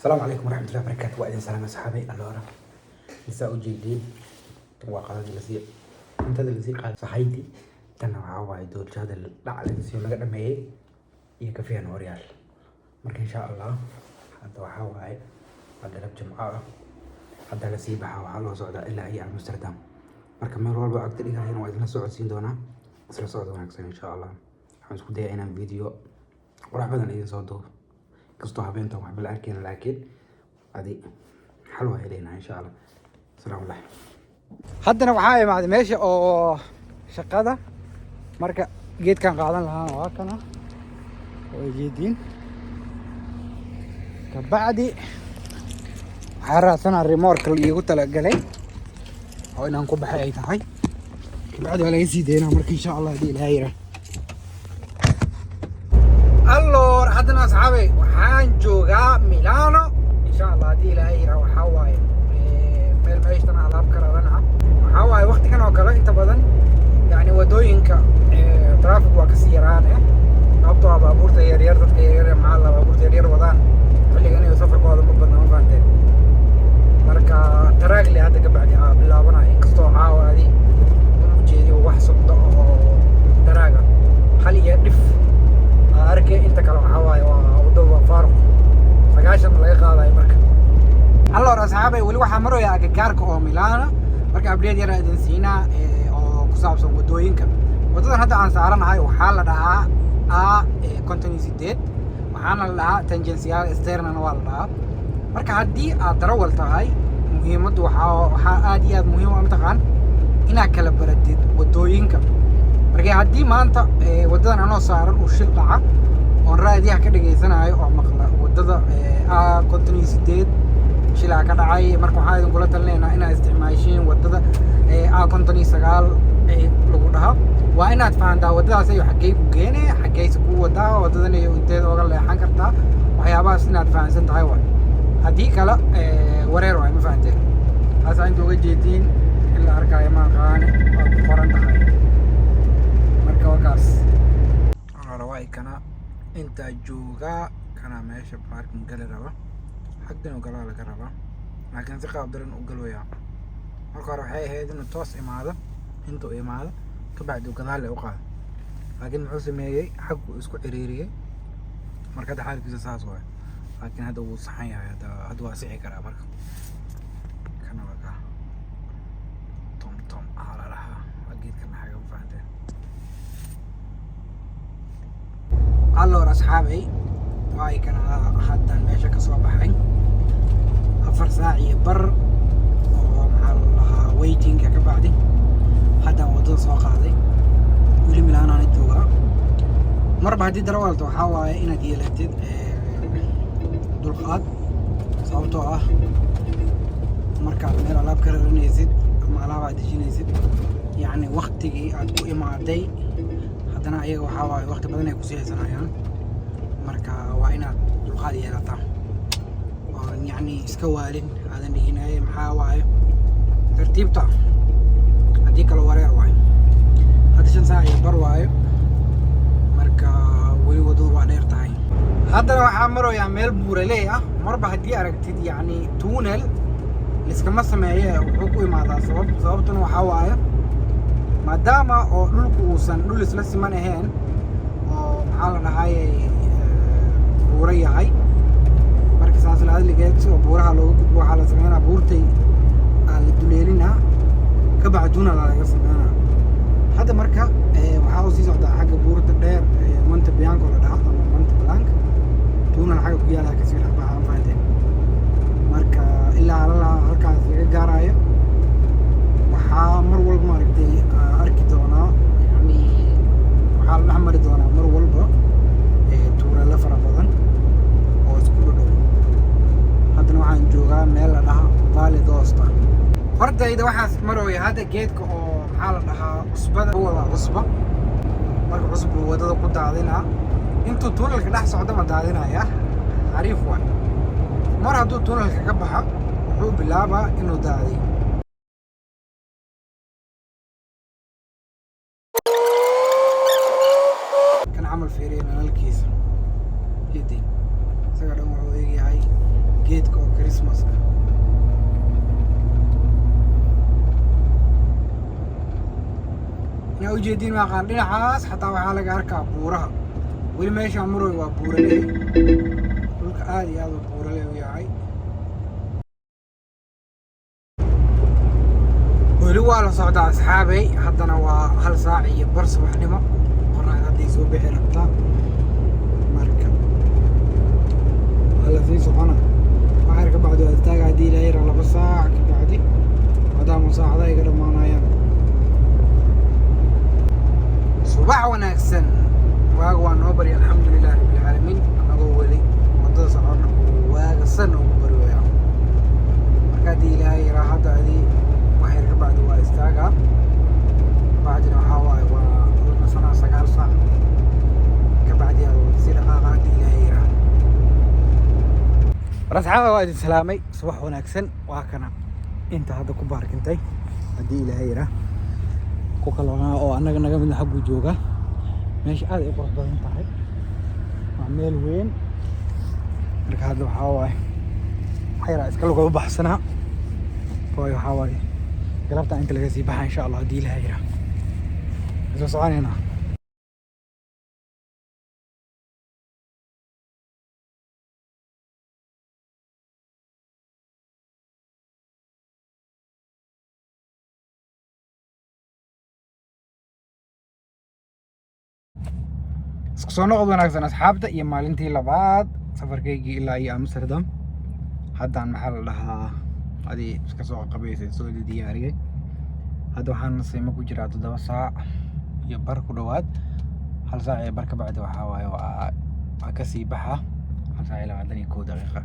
Asalaamu calaykum waraxmatullahi wabarakaatu. Waa idin salaamay, asxaabay. Allora, saa u jeediin, waa qadadii lasii, cuntada lasii qaaday, saxaydii. Tanna waxaa waaye doolshada dhac laga sii laga dhameeyey iyo kafean horyaal. Marka insha Allah hadda waxaa waaye waa galab Jimco ah. Hadda lasii baxaa, waxaa loo socdaa ilaa iyo Amsterdam. Marka meel walba cagta dhigayana waa idinla socodsiin doonaa. Isla socod wanaagsan. Insha Allah waxaan isku dayaa inaan video qurux badan idin soo duubo, kastoo habeentan waxba la arkayna, laakiin adi xal waa helaynaa insha Allah. Asalaamu calaykum. Haddana waxaa imaaday meesha oo shaqada. Marka geedkan qaadan lahaana waa kana oo jeediin. Kabacdi waxaa raadsanaa rimoorka la iigu talagalay oo inaan ku baxay ay tahay. Kabacdi waa laga sii daynaa. Marka insha Allah haddii Ilaahay yira. Allora, haddana asxaabey waxaan joogaa Milano. Insha Allah haddii Ilaahay yira, waxaa waaye meel meeshtan alaab ka raran ah. Waxaa waaye waqtigan oo kale inta badan yani wadooyinka traffic waa kasii yaraan, sababtoo ah baabuurta yaryar, dadka yaryar, maxaa la baabuurta yaryar wadaan xilligan iyo safarkooda ma badna, ma fahanteen? Marka taraagle hadda ka bacdi aa bilaabanaya, inkastoo caawa adi ma ujeediyo wax socdo oo taraaga, hal iyo dhif aa arkay. Inta kale waxaa waaye waa wadada waa faaruq, 90 laga qaadayo. Marka allora asxaabay, weli waxaa maraya agagaarka oo Milano. Marka update yar idin siinaa oo ku saabsan wadooyinka. Wadadan hadda aan saaranahay waxaa la dhahaa A 58, waxaana la dhahaa Tangenziale Esternana waa la dhahaa. Marka haddii aad darawal tahay, muhiimaddu waxaa aad iyo aad muhiim u ah, mataqaan, inaad kala baratid wadooyinka. Marka haddii maanta waddadan anoo saaran uu shil dhaca oon raadiyaha ka dhageysanayo oo maqla waddada A 58 shilaa ka dhacay, marka waxaan idinkula talinaynaa inaad isticmaashiin waddada A 59 lagu dhaho. Waa inaad fahantaa waddadaas ayo xaggey ku geene, xaggeyse ku wadaa, waddadan iyo inteeda oga leexan kartaa. Waxyaabahaas inaad fahansan tahay waay. Haddii kale wareer waay, ma fahanteen? Taasaa inta uga jeediin in la arkaayo ma aqaani, waa ku qoran tahay. Marka wakaas waay kana intaa joogaa, kana meesha parking gali raba, xaggan u galaa laga rabaa, laakiin si qaab daran u galwayaa. Marka hore waxay ahayd inuu toos imaado, intuu imaado kabacdi uu gadaal u qaado, laakiin muxuu sameeyey? Xaggu isku ciriiriyey. Marka hadda xaalkiisa saas waay, laakiin hadda wuu saxan yahay. Hadda waa sixi karaa. Marka kana waa ka tom tom aa la dhahaa, waa geedkan xaga, ma fahanteen? Allora asxaabay, waay kana haddan meesha ka soo baxay 4 saac iyo bar oo maxaa la lahaa waitingka ka bacdi. Haddaan waddada soo qaaday, weli Milaanaana joogaa. Marba haddii darawalta waxaa waaye inaad yeelatid dulqaad, sababtoo ah markaad meel alaab ka raranaysid ama alaab aad dejinaysid, yacni waktigii aad ku imaaday haddana ayaga waxaa waaye waqti badan ay kusii haysanayaan. Marka waa inaad dulqaad yeelataa oon yacni iska waalin, aadan dhihinaaye maxaa waaye, tartiibta. Haddii kale wareer waayo. Hadda 5 saac iyo bar waayo. Marka weli waddadu waa dheer tahay. Haddana waxaa marayaa meel buuraley ah. Marba haddii aragtid yacni tunnel liskama sameeye, wuxuu ku imaadaa sabab. Sababtuna waxaa waaye maadaama oo dhulku uusan dhul isla siman ahayn oo maxaa la dhahayay buuro yahay. Marka saas la adligeed, si oo buuraha looga gudbo, waxaa la sameynaa buurtay aa la duleelinaa, ka bacdi tunnel aa laga sameynaa. Hadda marka waxaa u sii socdaa xagga buurta dheer ee Monte Bianco la dhaha ama Monte Blanc. Tunnel xagga ku yaala kasii dhex baxaa, fahanteen? Marka ilaa halaa halkaas laga gaarayo, waxaa mar walba maaragtay arki doonaa, yani waxaa la dhex mari doonaa mar walba tuunalo fara badan oo isku dhadhow. Haddana waxaan joogaa meel la dhaha Valle d'Aosta. Hortayda waxaas marooya hadda geedka oo maxaa la dhahaa cusbada wada, cusba. Marka cusub buu waddada ku daadinaa, intuu tunnelka dhex socda ma daadinaya. Xariif waay. Mar hadduu tunnelka ka baxa, wuxuu bilaabaa inuu daadiyo. Kan camal fiiriya nalalkiisa hidin, isaga dhan wuxuu eegyahay Geedka oo Christmaska. Inaa ujeediin maaqaan, dhinacaas xataa waxaa laga arkaa buuraha. Weli meeshaan maroy waa buuraley, dhulka aad iyo aad u buuraley u yahay. Weli waa la socdaa, asxaabey. Haddana waa 1:15 subaxnimo, qoraxda hadday soo bixi rabtaa. Marka waa la sii socona waxyar ka bacdi waa istaaga, haddii Ilaahay yara 2 saac ka bacdi, maadaama saacadaha iga dhammaanayaan. Subax wanaagsan, waaga waa noo bari, alxamdulilah rabbilcaalamiin. Annagoo weli waddada soconna waaga san ugu bari waya. Marka haddii Ilaahay yaraa hadda adii wax yar ka bacdi waa istaagaa, bacdina waxaa waaye waa la nasanaa. 9 saac ka bacdi aa si dhaqaaqa, haddii Ilaahay yaraa. War asxaaba, waa idin salaamay, subax wanaagsan. Waa kana inta hadda ku baarkintay, haddii Ilaahay yaraa ku kalonaa oo annaga naga midna xagguu joogaa. Meesha aad ay u qurux badan tahay, waa meel weyn. Marka hadda waxaa waaye wax yaraa iska luga u baxsanaa, waayo waxaa waaye galabta inta laga sii baxa, insha Allah, haddii Ilaahay yaraa soo soconaynaa. Isku soo noqod wanaagsan, asxaabta, iyo maalintii labaad safarkaygii ilaa iyo Amsterdam. Haddaan maxaa la dhahaa adii iska soo qabaysay, soo diyaariyey. Hadda waxaan nasiimo ku jiraa 7:30 ku dhowaad. 1:15 ka bacdi waxaa waaye waa kasii baxa. 1 saac iyo 21 daqiiqa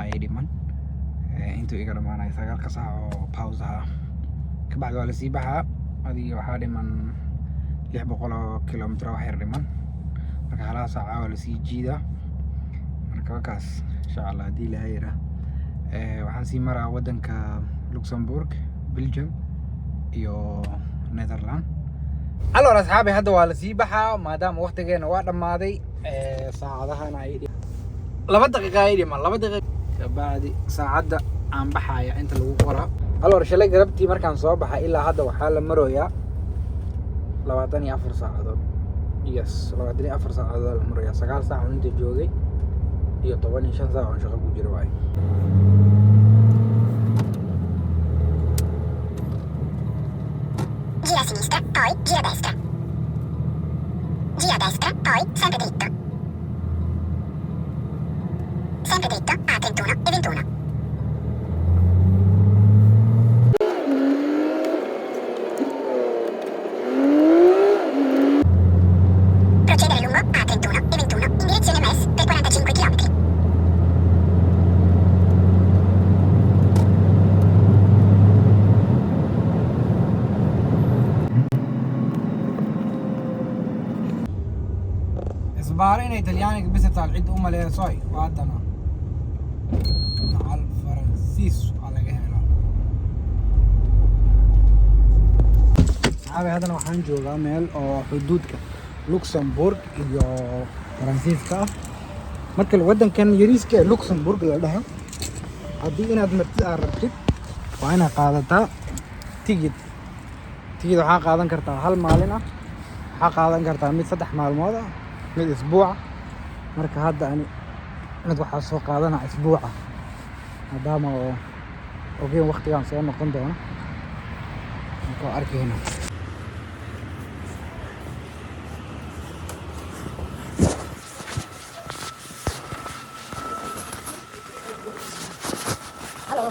ayay dhiman intuu iga dhamaanayo 9-ka saac oo pause ah. Ka bacdi waa lasii baxaa. Adiga waxaa dhiman 600 oo kilomitir, wax yar dhiman. Marka halaha saaca waa lasii jiidaa. Marka wakaas, insha Allah, haddii Ilaahay yaraa waxaan sii maraa waddanka Luxembourg, Belgium iyo Netherland. Allora asxaabi, hadda waa lasii baxaa maadaama waqtigeena waa dhammaaday. Saacadahana ay 2 daqiiqa ay dhiman, 2 daqiiqa kabacdi saacadda aan baxaya inta lagu qoraa. Allora shalay galabtii markaan soo baxay ilaa hadda waxaa la maroyaa 24 saacadood. Yes, 24 saacadood la maroyaa. 9 saac oon inta joogay iyo 15 saac oon shaqo ku jiro waaye. Gira a sinistra, poi gira a destra. Gira a destra, poi sempre dritto. Sempre dritto a 31 e 21. Procedere lungo A31 e 21 in direzione Metz per 45 km. Isbaaro inay Talyaaniga bisa taal cid u maleesoy, waadana macal Faransiis waa laga helaa. Saxaabi, haddana waxaan joogaa meel oo xuduudka Luxembourg iyo Faransiiska ah. Marka waddankan yariiska ee Luxembourg la dhaho, haddii inaad martid aad rabtid, waa inaad qaadataa tigid. Tigid waxaa qaadan kartaa hal maalin ah, waxaa qaadan kartaa mid 3 maalmood ah, mid isbuuca. Marka hadda ani mid waxaa soo qaadana isbuuca, maadaama oo ogeyn waqtigaan soo noqon doono. Marka waa arkayna. Hallo.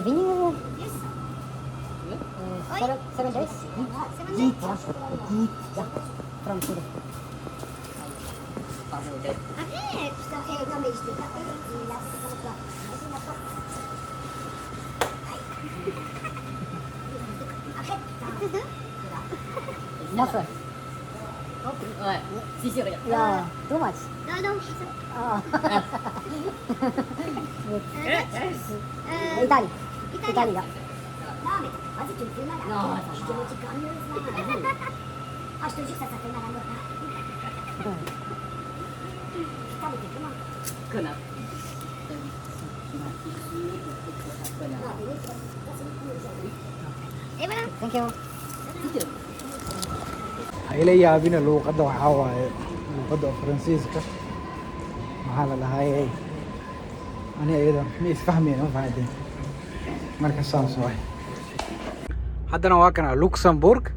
Vinyl? Yes. 7 days? 7 days? Yeah. From Sweden. Arrête, putain, eh, non mais je l'ai pas payé, là, c'est pour toi. Vas-y, la porte. Aïe. Arrête, putain. Nothing. Ouais. Si, si, regarde. Yeah, too much. Non, non, c'est ça. Ah. Euh, Italy. Italie. Italy, yeah. Non, mais vas-y, tu me fais mal. Non, Arrête. Je te motive curieuse, là. Ah, je te jure, ça fait mal à moi. Putain, mais t'es comment? Connard. Et voilà. Thank you. Ha ila yaabina, luuqadda waxaa waaye luuqadda Faransiiska. Maxaa la dhahay, ani iyada ma isfahmayna, ma fahanteen? Marka saas waay. Haddana waa kana Luxembourg.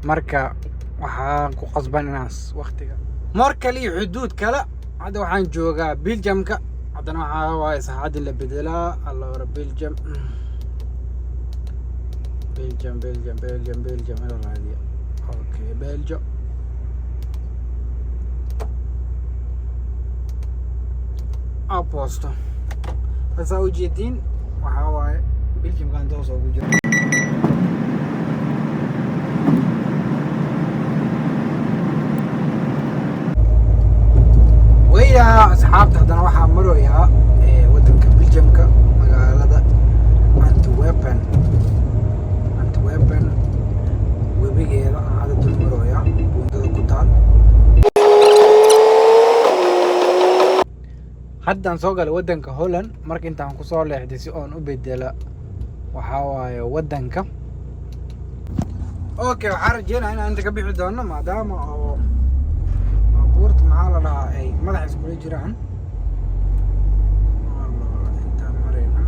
Marka waxaan ku qasban inaan waqtiga mar kale iyo xuduud kale. Hadda waxaan joogaa Belgiumka. Haddana waxaa waaye saacaddii la bedelaa. Allora, Belgium, Belgium, Belgium, Belgium, Belgium ila raadiya. Okay, Belgium. A posto. Saa ujeediin, waxaa waaye Belgiumkan toos ugu jiro. Waya asxaabta, haddana waxaa maroyaa waddanka Belgiumka, magaalada Antwerpen. Antwerpen webigeeda aan hadda dul maroyaa, buundada ku taal. Haddaan soo galay waddanka Holland. Marka intaan kusoo leexday si oon u bedela waxaa waaye waddanka. Okay, waxaan rajeynaya inaan inta ka bixi doono, maadaama oo baabuurta, maxaa la dhahaa, ay madaxa iskula jiraan. Allah, intaan marayna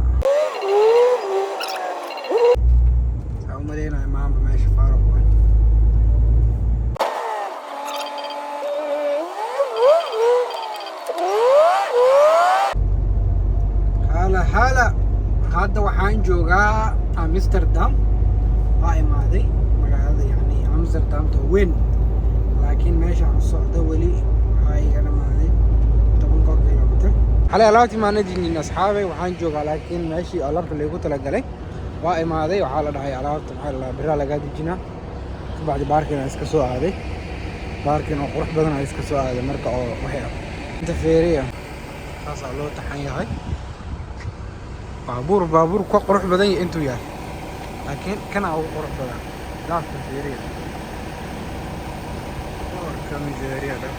saa u maleynayo maamba meesha faaruq waay. Hala hala, hadda waxaan joogaa Amsterdam. Waa imaaday magaalada, yani Amsterdamta weyn, laakiin meesha aan socdo weli waxaa iga dhamaaday 10 kilomitir. Xalay alaabtii maana dejinin, asxaabay. Waxaan joogaa laakiin meeshii alaabta laygu talagalay. Waa imaaday, waxaa la dhahay alaabta, maxaa la dhahaa, biraa lagaa dejinaa. Kabacdi parking aan iska soo aaday, parking oo qurux badan aan iska soo aaday. Marka oo waxay inta feeriya, saasaa loo taxan yahay. Baabuur baabuur ka qurux badan yahay intuu yahay, laakiin kana ugu qurux badan. Daafka feeriya. Porca miseria, dai.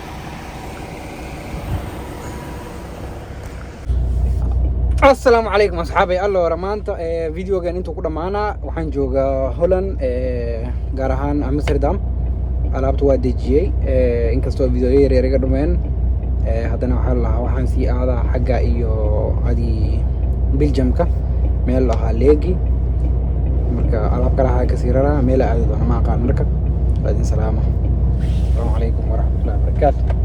Asalaamu calaykum, asxaabay. Allora, maanta videogan intuu ku dhammaanaa. Waxaan joogaa Holland, gaar ahaan Amsterdam. Alaabta waa dejiyey, inkastoo videoyo yaryar iga dhumeen. Haddana waxaa lahaa waxaan sii aadaa xagga iyo adi Belgiumka, meel ahaa Leegi. Marka alaab kale waxaa kasii raraa, meel aadi doona ma aqaan. Marka waa idin salaama. Asalaamu calaykum waraxmatullahi wabarakaatu.